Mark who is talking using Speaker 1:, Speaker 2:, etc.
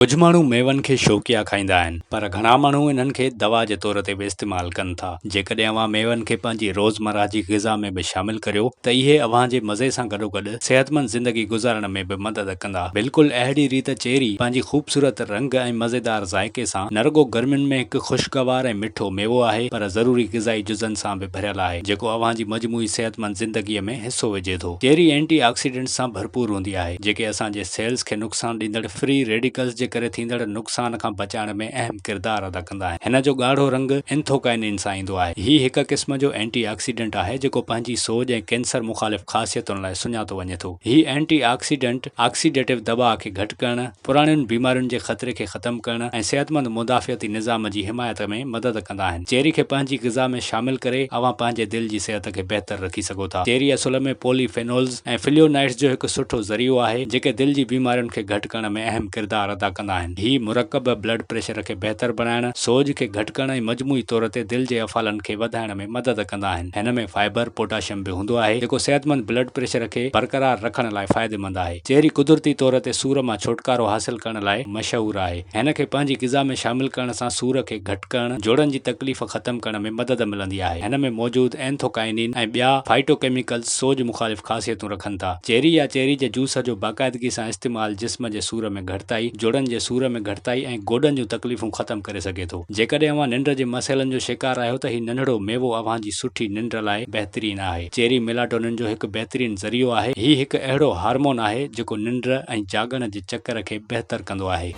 Speaker 1: ڪجهه ماڻهو ميون کي شوقيا کائيندا آهن، پر گهڻا ماڻهو انهن کي دوا جي طور تي به استعمال ڪن ٿا. جيڪڏهن اوهان ميون کي پنهنجي روزمرهه جي غذا ۾ به شامل ڪريو ته اهي اوهان جي مزي سان گڏوگڏ صحتمند زندگي گذارڻ ۾ به مدد ڪندا. بلڪل اهڙي ريت چيري پنهنجي خوبصورت رنگ ۽ مزيدار ذائقي سان نه رڳو گرمين ۾ هڪ خوشگوار ۽ مٺو ميوو آهي پر ضروري غذائي جزن سان به ڀريل آهي جيڪو اوهان جي مجموعي صحتمند زندگي ۾ حصو وجهي ٿو. چيري اينٽي آڪسيڊنٽس سان ڀرپور هوندي آهي جيڪي اسان جي سيلز کي نقصان ڏيندڙ فري ريڊيڪلز جي ڪري ٿيندڙ نقصان کان بچائڻ ۾ اهم ڪردار ادا ڪندا آهن. هن جو ڳاڙهو رنگ اينٿوڪائنين سان ايندو آهي. هي هڪ قسم جو اينٽي آڪسيڊنٽ آهي جيڪو پنهنجي سوڄ ۽ ڪينسر مخالف خاصيتن لاء سڃاتو وڃي ٿو. هي اينٽي آڪسيڊنٽ آڪسيڊيٽو دٻاء کي گهٽ ڪرڻ، پراڻين بيمارين جي خطري کي ختم ڪرڻ ۽ صحتمند مدافعتي نظام جي حمايت ۾ مدد ڪندا آهن. چيري کي پنهنجي غذا ۾ شامل ڪري اوهان پنهنجي دل جي صحت کي بهتر رکي سگهو ٿا. چيري اصل ۾ پولي فينولز ۽ فليونائڊز جو هڪ سٺو ذريعو آهي، جيڪي دل جي بيمارين کي گهٽ ڪرڻ ۾ اهم ڪردار ادا ڪندا آهن. هي مرڪب بلڊ پريشر کي بهتر بڻائڻ، سوڄ کي گهٽ ڪرڻ ۽ مجموعي طور تي دل جي افعالن کي وڌائڻ ۾ مدد ڪندا آهن. هن ۾ فائبر، پوٽاشيم به هوندو آهي، جيڪو صحتمند بلڊ پريشر کي برقرار رکڻ لاء فائديمند آهي. چيري قدرتي طور تي سور مان ڇوٽڪارو حاصل ڪرڻ لاء مشهور آهي. هن کي پنهنجي غذا ۾ شامل ڪرڻ سان سور کي گهٽ ڪرڻ، جوڙن جي تڪليف ختم ڪرڻ ۾ مدد ملندي آهي. هن ۾ موجود اينٿوڪائنين ۽ ٻيا فائٽوڪيميڪلز سوڄ مخالف خاصيتون رکن ٿا. چيري يا چيري جي جوس جو باقاعدگي سان استعمال جسم جي سور ۾ گهٽتائي، جوڙن جي سور ۾ گهٽتائي ۽ گوڏن جون تڪليفون ختم ڪري سگهي ٿو. جيڪڏهن اوهان ننڊ جي مسئلن جو شڪار آهيو ته هي ننڍڙو ميوو اوهان جي سٺي ننڊ لاء بهترين آهي. چيري ميلاٽونن جو هڪ بهترين ذريعو آهي. هي هڪ اهڙو هارمون آهي جيڪو ننڊ ۽ جاڳڻ جي چڪر کي بهتر ڪندو آهي.